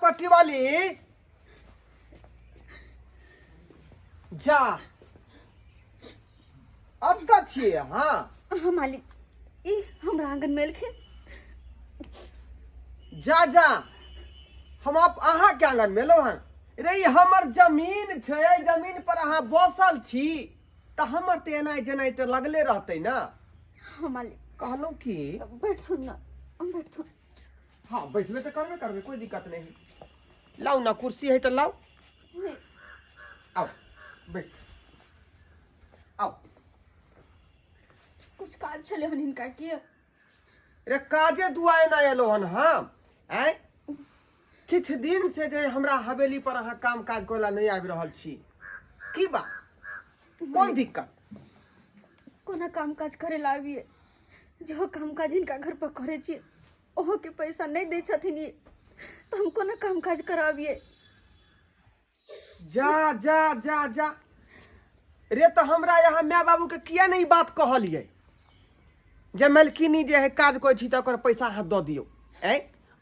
पट्टी वाली जा अब तऽ छियै अहाँ। हाँ मालिक, ई हमरा आंगन में एलखिन। जा जा, हम आप अहाँ के आंगन में एलहुँ हन। रे ई हमर जमीन छै, एहि जमीन पर अहाँ बसल छी तऽ हमर तऽ एनाइ जेनाइ तऽ लगले रहतै ने। हाँ मालिक। कहलहुँ की बैठथुन ना, बैठथुन। हाँ बैसबे तऽ करबे करबै, कोई दिक्कत नहीं। लाउ ना कुर्सी है तऽ लाउ। नहीं। आओ बैठ आओ। कुछ काज छलै हन हिनका की? रे काजे दुआए ना एलो हन हम। आँय किछु दिन से जे हमरा हवेली पर अहाँ काम काज करे ला नहीं आबि रहल छी, की बात, कोन दिक्कत? कोना काम काज करे ला आबिए? जो काम काज हिनका घर पर करे छी ओहो के पैसा नहीं दै छथिन ई, तऽ हम कोना काम काज कराबिए? जा जा जा जा रे, तऽ हमरा यहाँ माय बाबू के किया नहीं बात कहलिए जे मलकिनी जे है काज करै छी तऽ ओकर पैसा अहाँ दऽ दियौ? ऐ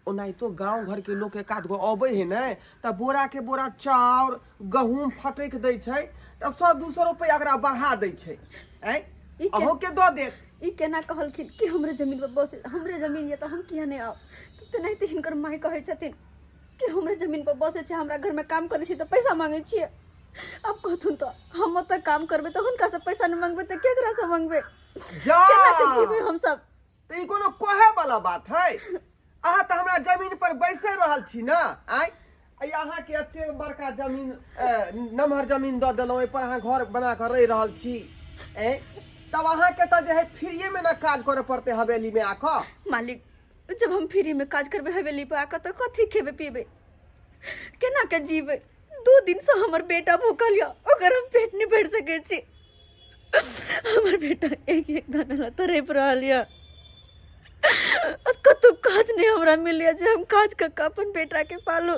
ओनाहितो गाँव घर के लोक एक आध गो अबै है ने तऽ बोरा के बोरा चाउर गहूम फटकि दै छै तऽ 100-200 रुपैआ ओकरा बढ़ा दै छै। ऐ अहूँ के दऽ देत। ई केना कहलखिन कि हमरे जमीन पर बसे, हमरे जमीन यऽ तऽ हम किया नहि आउ? तऽ तेनाहिते हिनकर माय कहै छथिन कि हमरे जमीन पर बसै छै, हमरा घरमे काम करै छै तऽ पैसा मांगै छियै। आब कहथुन तऽ हम ओतऽ काम करबै तऽ हुनकासँ पैसा नहि मंगबै तऽ केकरासँ मंगबै? जा केना के जीबै हमसब? तऽ ई कोनो कहै वाला बात है? अहाँ तऽ हमरा जमीन पर बैसे रहल छी ने। आँय एहि अहाँके एते बड़का जमीन, नमहर जमीन दऽ देलहुँ, एहिपर अहाँ घर बना कऽ रहि रहल छी। ए तब अहाँके तऽ जे है फ्रीएमे ने काज करऽ पड़तै हवेलीमे आकऽ। मालिक, जब हम फ्री में काज करबै हवेली पर आकऽ तऽ कथी खेबै पीबै, केना के जीबै? 2 दिन से हमर बेटा भूखल यऽ, ओकर हम पेट नहि भरि सकै छी। हमर बेटा एक एक दाना ला तड़पि रहल यऽ। आ कतहु काज नहि हमरा मिलैए जे हम काज कऽ कऽ अपन बेटाके पालू,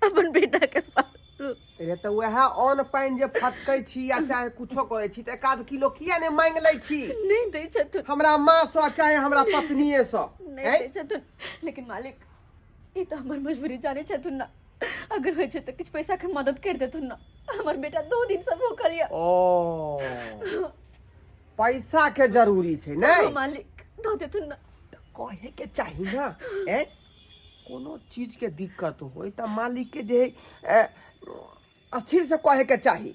अपन बेटाके पालू। रे तऽ वएह अन्न पानि जे फटकै छी या चाहे कुछो करै छी तऽ एक आध किलो किया नहि मांगि लै छी? नहि दै छथुन। हमरा माँ सँ चाहे हमरा पत्नीये सँ। नहि दै छथुन। लेकिन मालिक, ई तऽ हमर मजबूरी जानै छथुन ने। अगर होइ छै तऽ किछु पैसा के मदद कर देथुन ने, हमर बेटा 2 दिन से भूखल यऽ। ओ पैसा के जरूरी छै नै? हाँ, मालिक, दऽ देथुन ने। तऽ कहे के चाही ना। ए कोनो चीज के दिक्कत होय तऽ मालिक के जे है, स्थिर से कहे के चाही।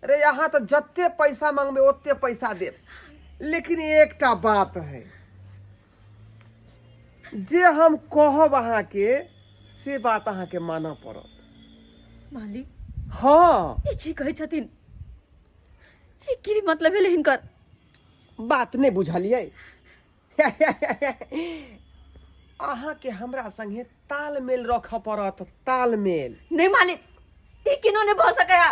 रे यहाँ तऽ जते पैसा मांगबे ओते पैसा देब, लेकिन एकटा बात है जे हम कहब अहाँके से बात अहाँके मानऽ पड़त। मालिक। हाँ। ई की कहै छथिन? ई की मतलब भेलै हिनकर? बात नहि बुझलियै? अहाँके हमरा संगे तालमेल रखऽ पड़त, तालमेल। नहीं मालिक, ई केनो नहीं भऽ सकैया।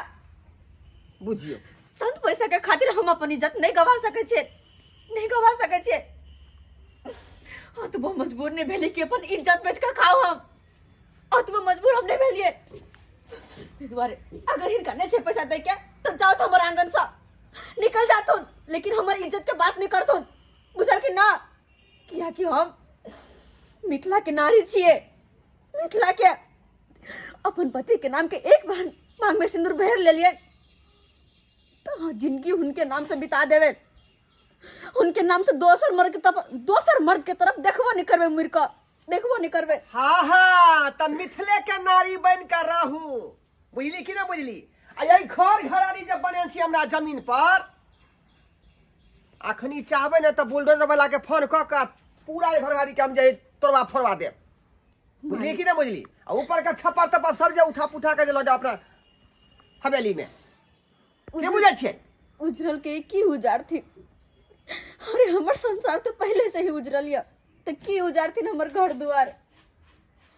बुझियौ, चंद पैसा के खातिर हम अपन इज्जत नहीं गवा सकै छियै, नहीं गवा सकै छियै। हाँ तो वो मजबूर नहीं भेली कि अपन इज्जत बेच के खाओ हम, और तो मजबूर हम नहीं भेलिए। एहि दुआरे अगर हिनका नहीं छै पैसा दै के तो जाओ तो हमर आंगन से निकल जाथुन, लेकिन हमर इज्जत के बात नहीं करथुन, बुझल कि ना? किया कि हम मिथिला के नारी छियै, मिथिला के अपन पति के नाम के एक बार मांग में सिंदूर भर लेलिए तो जिंदगी उनके नाम से बिता देवे, उनके नाम से दोसर मर्द के तरफ, दोसर मर्द के तरफ देखबो नहीं करबे, मुड़ के देखबो नहीं करबे। हाँ हाँ, त मिथिले के नारी बन के रहू, बुझली कि ना बुझली? आ यही घर घरारी जब बनल छी हमरा जमीन पर, अखनी चाहबै ने तऽ बुलडोजर वाला के फोन कऽ कऽ पूरा घर घरारी के हम जे तोड़वा फोड़वा देब, बुझली कि ना बुझली? आ ऊपर के छप्पर तप्पर सब जे उठा पुठा के जे लऽ जाओ अपना हवेली में, के बुझै छियै? उजरल के की उजारथिन? अरे हमर संसार तो पहले से ही उजरल यऽ, तऽ की उजारथिन हमर घर दुआर?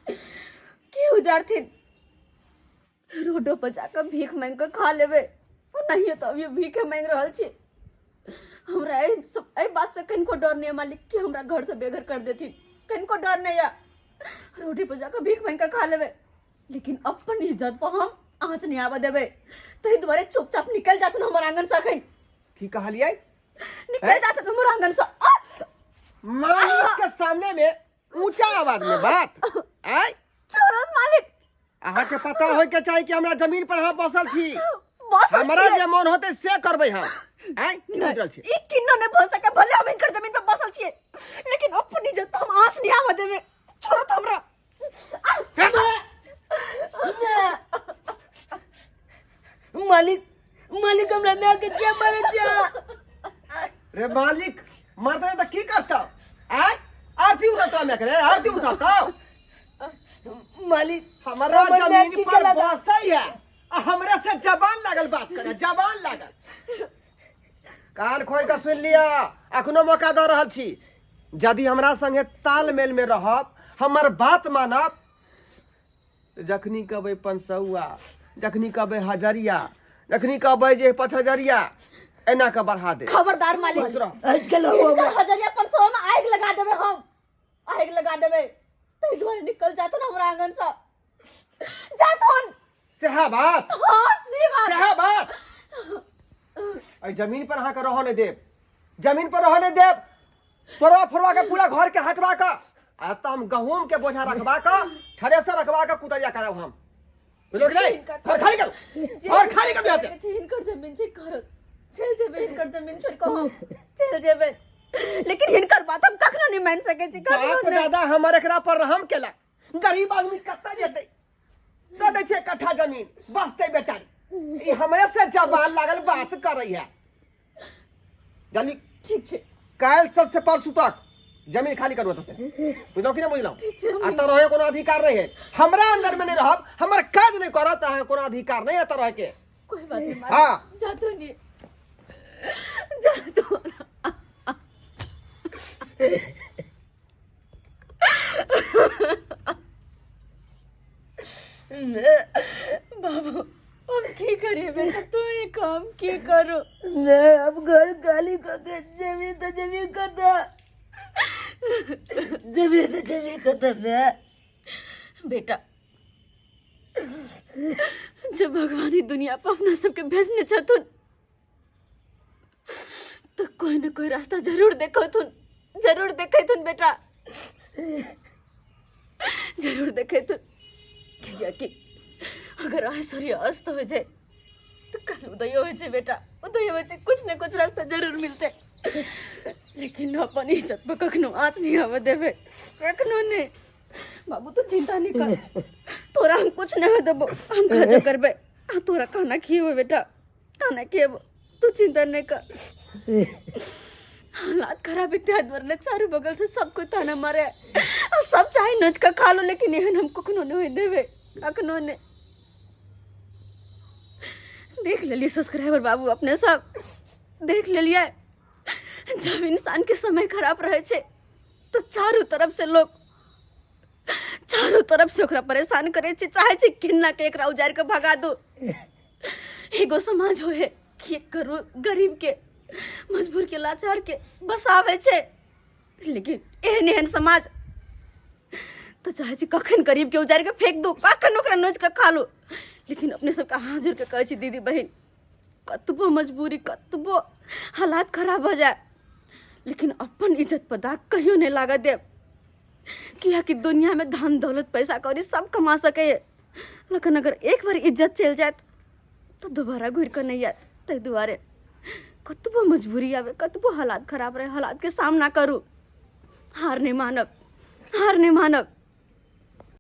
की उजारथिन? रोडो पर जाकऽ भीख मांगि कऽ खा लेबै, ओनाहियो तऽ अभियो भीखे मांगि रहल छी। हमरा एहि सब एहि बातसँ कनिको डर नहि यऽ मालिक कि हमरा घरसँ बेघर कर देथिन, कनिको डर नहि यऽ। रोटी पर जाकऽ भीख मांगि कऽ खा लेबै, लेकिन अपन इज्जत पर हम आँच नहि आबऽ देबै। ताहि दुआरे चुपचाप निकलि जाथुन हमर आंगनसँ अखन। की कहलियै? निकलि जाथुन हमर आंगनसँ। मालिक के सामने में ऊंचा आवाज में बात आय छोड़ो। अहाँके पता होय के चाही कि हमरा जमीन पर अहाँ बसल छी। बसल हमरा छियै। जे मन होतै से करबै हम। आँय, की बुझि रहल छी? ई किन्नो नहि भऽ सकै, भले हम हिनकर जमीन पर बसल छियै, लेकिन अपन इज्जत पर हम आँच नहि आबऽ देबै। छोड़ू तऽ हमरा। मालिक, मालिक, हमरा माय के किया मारै छै? रे मालिक मरतै तऽ की करतौ? आँय, आरती उठतौ माय के रे, आरती उठतौ? मालिक, हमरा हमर माय जमीन की पर केलक? बसै है आ हमरा से जबान लागल बात करे, जबान लागल। कान खोल के सुन लिअ, अखनो मौका दऽ रहल छी। यदि हमरा संगे तालमेल में रहब, हमर बात मानब, तऽ जखनी कहबै 500, जखनी कहबै हजरिया, जखनी कहबै जे 5,000, एना के बढ़ा दे। खबरदार मालिक। खुश रह। आजकल हो हिनकर हजरिया 500 में आगि लगा देबै हम, आगि लगा देबै। ताहि दुआरे निकल जाथुन हमरा आंगन से, जाथुन। सएह बात। हाँ, से बात। सएह बात। एहि जमीन पर अहाँके रहऽ नहि देब, जमीन पर रहऽ नहि देब। तोड़वा फोड़वा के पूरा घर के हटवा के आ एतऽ हम गहूम के बोझा रखवा के, थ्रेसर रखवा के कुतरिया करब हम। बुझलो कि नहि? घर खाली करू, घर खाली करू यहाँ से। छै हिनकर जमीन छै, करत चलि जेबै हिनकर जमीन छोड़ि कऽ हम चलि जेबै, लेकिन हिनकर बात हम कखनो नहि मानि सकै छी, कखनो बाप नहि। दादा हमर एकरा पर रहम केलक। गरीब आदमी कतऽ जेतै? दऽ दै छै कट्ठा जमीन, बसतै बेचारी। ई हमरे से जबान लागल बात करै है। जल्दी। ठीक छै। काल्हि सबसे परसू तक जमीन खाली करू एतऽ से। बुझलहुँ कि नहि बुझलहुँ? ठीक छै, हम आ तऽ रहै कोनो अधिकार नहि है। हमरा अंदर में नहि रहब, हमर काज नहि करत, तऽ अहाँके कोनो अधिकार नहि एतऽ रहैके। कोई बात नहीं मालिक। हाँ। जा तो नहीं, जा तो ना। बाबू, हम की करिए बेटा? तू ये काम की करो? मैं अब घर खाली करके जमीन तो जमीन करता, जमीन तो जमीन करता मैं। बेटा, जब भगवान ही दुनिया पर अपना सबके भेजने छथुन तो कोई न कोई रास्ता जरूर देखथुन, जरूर देखथुन बेटा, जरूर देखथुन। कियाकि अगर आज सूर्य अस्त हो जाए तो कल उदय हो जाए बेटा, उदय हो जाए, कुछ न कुछ रास्ता जरूर मिलते। लेकिन अपन इज्जत पर कखनो आँच नहीं आवे देवे, कखनो नहीं। बाबू, तू चिंता नहीं कर, तोरा हम कुछ नहीं देबो, हम खर्चो करबे आ तोरा खाना खिएबो बेटा, खाना खिएबो, तू चिंता नहीं कर। हालात खराब इत्यादि वरना चारू बगल से सबको ताना मारे आ सब चाहे नोच के खा लो, लेकिन एहन हम कखनो नहीं देवे, कखनो नहीं। देख लेलिए सब्सक्राइबर बाबू, अपने सब देख लेलिए, जब इंसान के समय खराब रहे छे तो चारू तरफ से लोग, चारू तरफ से ओकरा परेशान करे छे, चाहे छे किन्ना के एकरा उजाड़ के भगा दो। एगो समाज होए कि करू गरीब के, मजबूर के, लाचार के बसावे छे, लेकिन एहन एहन समाज तो चाहे छी कखन गरीब के उजाड़ के फेंक दो, कखन ओकरा नोच के खा लो। लेकिन अपने सबके हाथ जोड़ के कहै छी दीदी बहिन, कतबो मजबूरी, कतबो हालात खराब हो जाए, लेकिन अपन इज्जत पर दाग कहियो नहीं लागत देब। कियाकि दुनिया में धन दौलत पैसा कौड़ी सब कमा सके, लेकिन अगर एक बार इज्जत चलि जायत तो दोबारा घुरि कऽ नहीं आयत। ताहि दुआरे कतबो मजबूरी आवे, कतबो हालात खराब रहे, हालात के सामना करू, हार नहीं मानब, हार नहीं मानब।